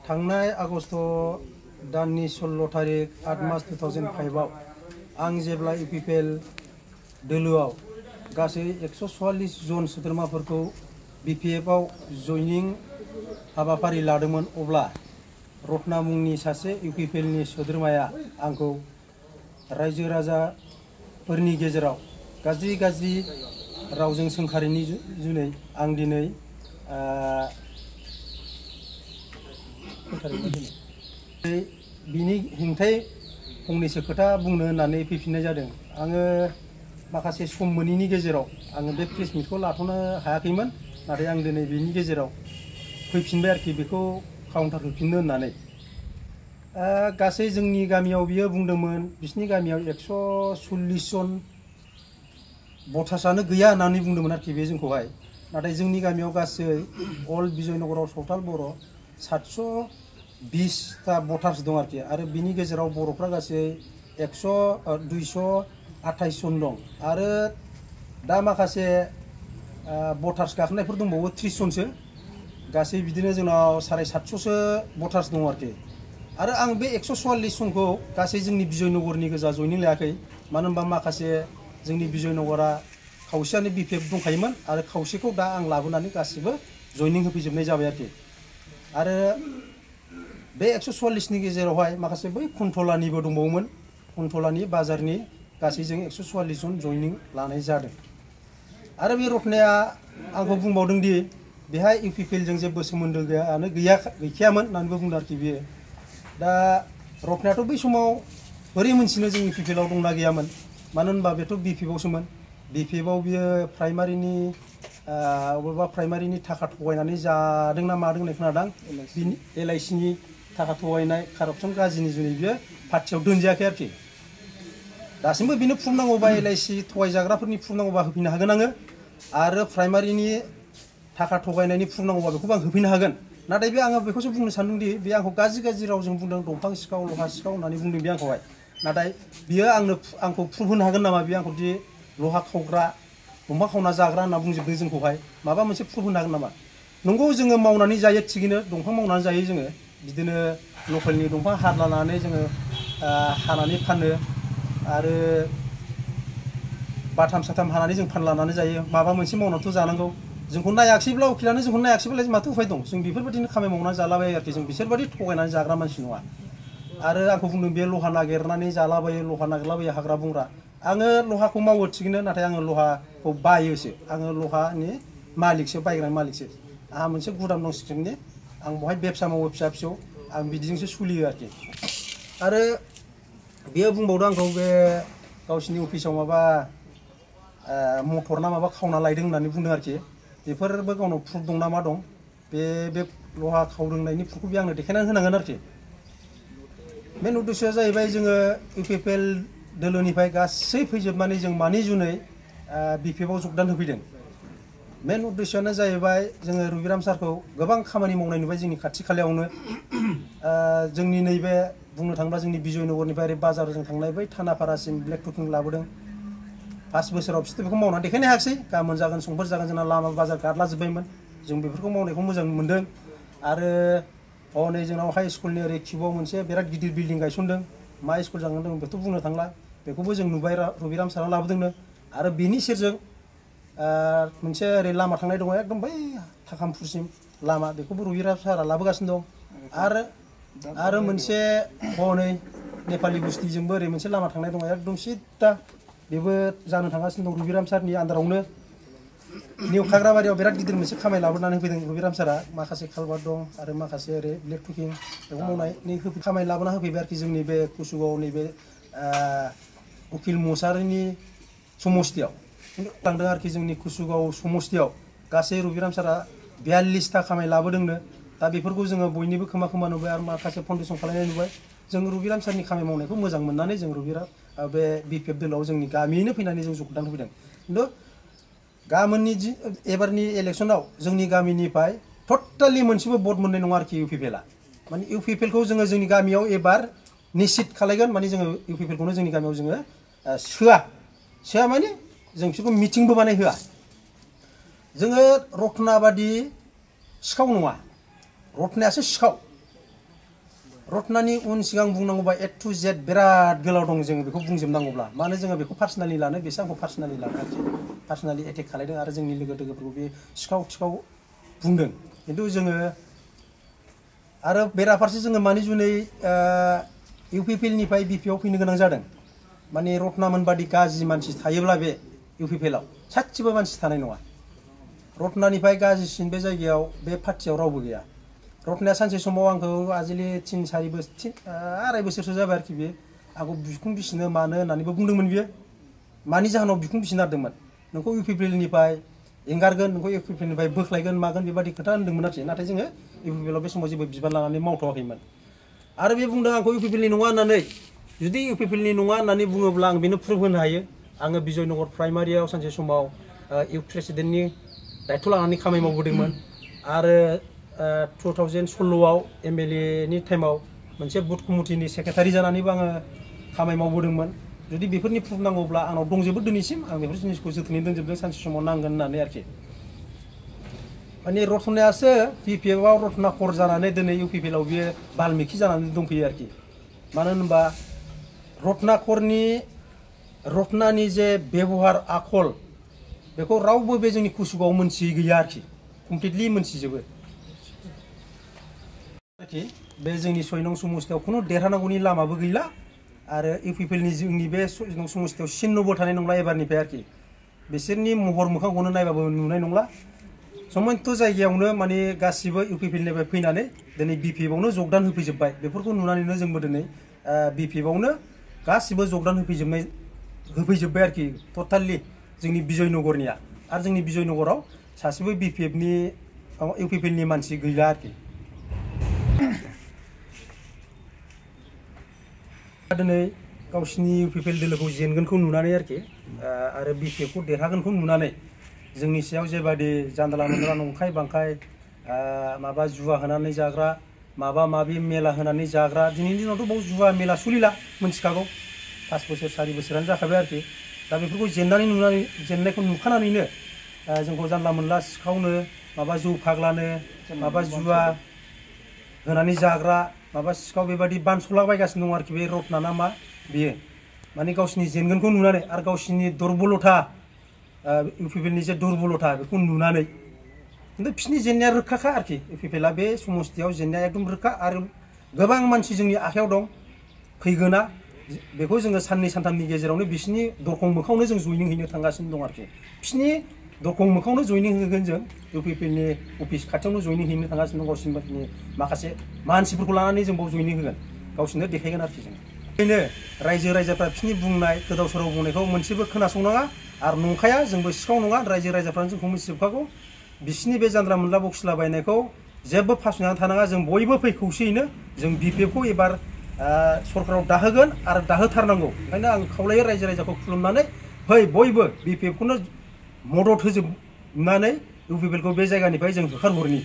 थांनाय आगस्ट दाननि 16 तारिख 8 मार्च 2005 आव आं जेब्ला इउपिपिएल दोलोआव गासै 144 जन सोद्रोमाफोरखौ बिपिएफ आव जयनिं हाबाफारि लादोंमोन अब्ला रत्ना मुंनि सासे इउपिपिएल नि सोद्रोमाया आंखौ रायजो राजाफोरनि गेजेराव गाज्रि रावजों सोंखारिनि जुनै आं दिनै बिनि हेंथायै फंनैसो खोथा बुंनो होननानै फैफिननाय जादों। आङो माखासे सम मोनैनि गेजेराव आङो बे प्रेस मिटखौ लाथ'नो हायाखैमोन, नाथाय आं दिनै बिनि गेजेराव फैफिनबाय आरोखि बेखौ काउन्टार होफिननो होननानै। गासै जोंनि गामियाव बियो बुंदोंमोन बिसिनि गामियाव 140 जन भटार्सआनो गैया होननानै बुंदोंमोन आरोखि बे जोंखौहाय। नाथाय जोंनि गामियाव गासै अल बिजयनगराव सावथाल बर' 720 ता भटार्स दं आरोखि, आरो बिनि गेजेराव बर'फ्रा गासै 228 जन दं, आरो दा माखासे भटार्स गाखोनायफोर दंबावो 30 जनसो। गासै बिदिनो जोंनाव 750सो भटार्स दं आरोखि। आरो आं बे 144 जनखौ गासै जोंनि बिजयनगरनि गोजा जयनिं लायाखै, मानो होनबा माखासे जोंनि बिजयनगरा खावसेयानो बिपिएफ दंखायोमोन आरो खावसेखौ दा आं लाबोनानै गासिबो जयनिं होफैजोबनाय जाबाय आरोखि। आरो बे 144 नि गेजेरावहाय माखासे बै कुन्टलानिबो दंबावोमोन, कुन्टलानि बाजारनि गासै जों 144 जन जयनिं लानाय जादों। आरो बे रत्नाया आंखौ बुंबावदों दि बेहाय इउपिपिएलजों जेबो सोमोन्दो गैखायामोन होननानैबो बुंदों आरोखि बियो। दा रत्नायाथ' बै समाव बोरै मोनथिनो जों इउपिपिएलआव दंना गैयामोन, मानो होनबा बेथ' बिपिएफआवसोमोन। बिपिएफआव बियो प्राइमारिनि अबेबा प्राइमारिनि थाखा थगायनानै जादोंना मादों होननाय खोनादों। बिनि एलआइसिनि थाखा थगायनाय कारापसन गाज्रिनि जुनै बियो पार्टियाव दोनजायाखै आरोखि। दासिमबो बिनो प्रुफ नांगौबा एलआइसि थगायजाग्राफोरनि प्रुफ नांगौबा होफैनो हागोन आङो, आरो प्राइमारिनि थाखा थगायनायनि प्रुफ नांगौबा बेखौबो आं होफैनो हागोन। नाथाय बे आङो बेखौसो बुंनो सानदोंदि बे आंखौ गाज्रि रावजों बुंदों, दंफां सिखाव लहा सिखाव होननानै बुंदों बे आंखौहाय। नाथाय बियो आंखौ प्रुफ होनो हागोन नामा बे आंखौ दि लहा खावग्रा दंफां खावना जाग्रा होनना बुंजोबदों जोंखौहाय, माबा मोनसे प्रुफ होनो हागोन नामा? नंगौ जोङो मावनानै जायो थिगैनो, दंफां मावनानै जायो जोङो, बिदिनो लकेलनि दंफां हाद लानानै जोङो हानानै फानो, आरो बाथाम साथाम हानानै जों फानलानानै जायो। माबा मोनसे मावनानैथ' जानांगौ। जोंखौ नायाखिसैब्ला उकिलानो जोंखौ नायाखिसैब्ला माथो उफाय दं, जों बेफोरबायदिनो खामानि मावनानै जालाबायो आरोखि। जों बिसोरबायदि थगायनानै जाग्रा मानसि नङा। आरो आंखौ बुंदों बे लहा नागिरनानै जालाबायो, लहा नागिरलाबायो हाग्रा बंग्रा। आङो लहाखौ मावो थिगैनो, नाथाय आङो लहाखौ बायोसो। आङो लहानि मालिकसो, बायग्रानि मालिकसो। आंहा मोनसे गुदाम दं सिक्रेटनि, आं बहाय बेबसा मावो फिसा फिसौ, आं बिदिजोंसो सोलियो आरोखि। आरो बेयो बुंबावदों आंखौ बे गावसिनि अफिसाव माबा मटर ना माबा खावना लायदों होननानै बुंदों आरोखि। बेफोरबो गावनाव प्रुफ दं ना मा दं, बे लहा खावदों होननायनि प्रुफखौ बे आंनो देखायनानै होनांगोन आरोखि। मेन उद्देश्यआ जाहैबाय जोङो इउपिपिएल दोलोनिफ्राय गासै फैजोबनानै जों मानि जुनै बिपिएफआव जगदान होफैदों। मेन उद्देश्यआनो जाहैबाय जोङो रबिराम सारखौ गोबां खामानि मावनाय नुबाय जोंनि खाथि खालायावनो। जोंनि नैबे बुंनो थाङोब्ला जोंनि बिजयनगरनिफ्राय ओरै बाजारजों थांनाय बै थानापारासिम ब्लेक टकिं लाबोदों। 5 बोसोराव बिसोर बेखौ मावनानै देखायनो हायाखिसै, गाबोन जागोन समफोर जागोन जोंना लामा बाजार गारलाजोब्बायमोन। जों बेफोरखौ मावनायखौ मोजां मोनदों। आरो हनै जोंनाव हाइ स्कुलनि ओरै किउआव मोनसे बिराद गिदिर बिल्डिं गायसनदों। मा स्कुल जागोन बेथ' बुंनो थांला, बेखौबो जों नुबाय रबिराम सारा लाबोदोंनो। आरो बेनि सेरजों मोनसे ओरै लामा थांनाय दङ एकदम बै थाखामफुरसिम लामा, बेखौबो रबिराम सारा लाबोगासिनो दं। आरो मोनसे हनै नेपालि बुस्तिजोंबो ओरै मोनसे लामा थांनाय दङ एकदम सिद्दा, बेबो जानो थांगासिनो दं रबिराम सारनि आन्दारावनो। निउ खाग्राबारियाव बिराद गिदिर मोनसे खामानि लाबोनानै होफैदों रबिराम सारा, माखासे कालभार दं आरो माखासे ओरै ब्लेक टकिं बेखौ मावनानै खामानि लाबोना होफैबाय आरोखि। जोंनि बे कुसुगाव नैबे उकिल मसाहारिनि समस्तियाव लांदों आरोखि। जोंनि कुसुगाव समस्तियाव गासै रबिराम सारा 42ता खामानि लाबोदोंनो। दा बेफोरखौ जोङो बयनिबो खोमा नुबाय आरो माखासे फाउन्डेसन खालामनाय नुबाय। जों रबिराम सारनि खामानि मावनायखौ मोजां मोननानै जों बे बिपिएफ दोलोआव जोंनि गामियैनो फैनानै जों जगदान होफैदों। खिन्थु गाबोननि एबारनि इलेक्सनाव जोंनि गामिनिफ्राय टटेलि मोनसेबो भट मोननाय नङा आरोखि इउपिपिएलआ। माने इउपिपिएलखौ जोङो जोंनि गामियाव एबार निश्चित खालायगोन, माने जोङो इउपिपिएलखौनो जोंनि गामियाव जोङो सोआ माने जों बिसोरखौ मिटिंबो बानाय होआ। जोङो रत्ना बादि सिखाव नङा, रत्नायासो सिखाव। रत्नानि उन सिगां बुंनांगौबा A to Z बिराद गोलाव दं जोङो बेखौ बुंजोबनांगौब्ला मानो जोङो बेखौ पार्सनेलि लानो बेसो आंखौ पार्सनेलि लानो आरोखि पार्सनेलि एटेक खालायदों आरो जोंनि लोगो दोगोफोरखौ बे सिखाव बुंदों खिन्थु जोङो आरो बेराफारसे जोङो मानि जुनै UPPL निफ्राय BPआव फैनो गोनां जादों माने रत्नामोन बादि गाज्रि मानसि थायोब्ला बे UPPLआव सासेबो मानसि थानाय नङा रत्नानिफ्राय गाज्रिसिन बे जायगायाव बे पार्टियाव रावबो गैया रत्नाया सानसे समाव आंखौ आजिलि 2.5 बोसोरसो जाबाय आरोखि बे आंखौ बिखुं बिसिनो मानो होननानैबो बुंदोंमोन बियो मानि जाहोनाव बिखुं बिसिनो नारदोंमोन नोंखौ UPPL निफ्राय एंगारगोन नोंखौ UPPL निफ्राय बोख्लायगोन मागोन बेबादि खोथा होनदोंमोन आरोखि नाथाय जोङो UPPLआव बे समाव जेबो बिबान लानानै मावथ'वाखैमोन आरो बे बुंदों आंखौ UPPL नि नङा होननानै जुदि UPPL नि नङा होननानै बुङोब्ला आं बेनो प्रुफ होनो हायो आङो बिजयनगर प्राइमारियाव सानसे समाव इउथ प्रेसिडेन्टनि दायथ' लानानै खामानि मावबोदोंमोन आरो 2016आव MLA नि टाइमाव मोनसे बुथ कमिटिनि सेक्रेटारि जानानैबो आङो खामानि मावबोदोंमोन जुदि बेफोरनि प्रुफ नांगौब्ला आंनाव दंजोबो दिनैसिम आं बेफोर जिनिसखौ जोथोनै दोनजोबदों सानसे समाव नांगोन होननानै आरोखि माने रत्नायासो BPआव रत्नाकर जानानै दिनै UPPLआव बियो बाल्मिखि जानानै दंफैयो आरोखि मानो होनोबा रत्नानि जे बेबहार आखल बेखौ रावबो बे जोंनि कुसुगाव मोनथियै गैया आरोखि कमप्लिटलि मोनथिजोबो बे जोंनि 6 नं समस्थियाव खुनु देरहानांगौनि लामाबो गैला आरो UPPLनि जोंनि बे 6 नं समस्थियाव चिन्हबो थानाय नंला एबारनिफ्राय आरोखि बिसोरनि महर मोखांखौनो नायबाबो नुनाय नंला समन्थ जायगायावनो माने गासिबो UPPLनिफ्राय फैनानै दिनै BPआवनो जगदान होफैजोबबाय बेफोरखौ नुनानैनो जोंबो दिनै BPआवनो गासिबो जगदान होफैजोबबाय आरोखि टटेलि जोंनि बिजयनगरनिया आरो जोंनि बिजयनगराव सासेबो UPPLनि मानसि गैला आरोखि दिनै गावसिनि UPPL दोलोखौ जेनगोनखौ नुनानै आरोखि आरो BPखौ देरहागोनखौ नुनानै जोंनि सायाव जेबादि जानला मोनला नंखाय बांखाय माबा जुवा होनानै जाग्रा माबा माबि मेला होनानै जाग्रा दिनैनि दिनावथ' बाव जुवा मेला सोलिला मोनथिखागौ 5 बोसोर 4 बोसोरानो जाखाबाय आरोखि दा बेफोरखौ जेननायखौ नुखानानैनो जोंखौ जानला मोनला सिखावनो माबा जौ फाग्लानो माबा जुवा होनानै जाग्रा माबा सिखाव बेबादि बानसलाबायगासिनो दं आरोखि बे रत्ना ना मा बियो माने गावसिनि जेनगोनखौ नुनानै आरो गावसिनि दुरबलथा UPPLनि जे दुरबलथा बेखौ नुनानै खिन्थु बिसिनि जेननाया रोखाखा आरोखि UPPLआ बे समस्थियाव जेननाया एकदम रोखा आरो गोबां मानसि जोंनि आखायाव दं फैगोना बेखौ जोङो साननै सानथामनि गेजेरावनो बिसिनि दरखं मोखाङावनो जों जयनिं हैनो थांगासिनो दं आरोखि बिसिनि दरखं मोखाङावनो जयनिं होगोन जों UPPLनि अफिस खाथियावनो जयनिं हैनो थांगासिनो दं गावसिनि माखासे मानसिफोरखौ लानानै जों बाव जयनिं होगोन गावसिनो देखायगोन आरोखि जों बेनो रायजो राजाफ्रा बिसिनि बुंनाय गोदाव सोराव बुंनायखौ मोनसेबो खोनासंनाङा आरो नंखाया जोंबो सिखाव नङा रायजो राजाफ्रानो जोंखौ मिथिजोबखागौ बिसिनि बे जानला मोनला बखिलाबायनायखौ जेबो फासयनानै थानाङा जों बयबो फै खौसेयैनो जों BPखौ एबार सरकाराव दाहोगोन आरो दाहोथारनांगौ ओंखायनो आं खावलायो रायजो राजाखौ खुलुमनानै फै बयबो BPखौनो मदद होजोबनानै UPPLखौ बे जायगानिफ्राय जों होखारहरनि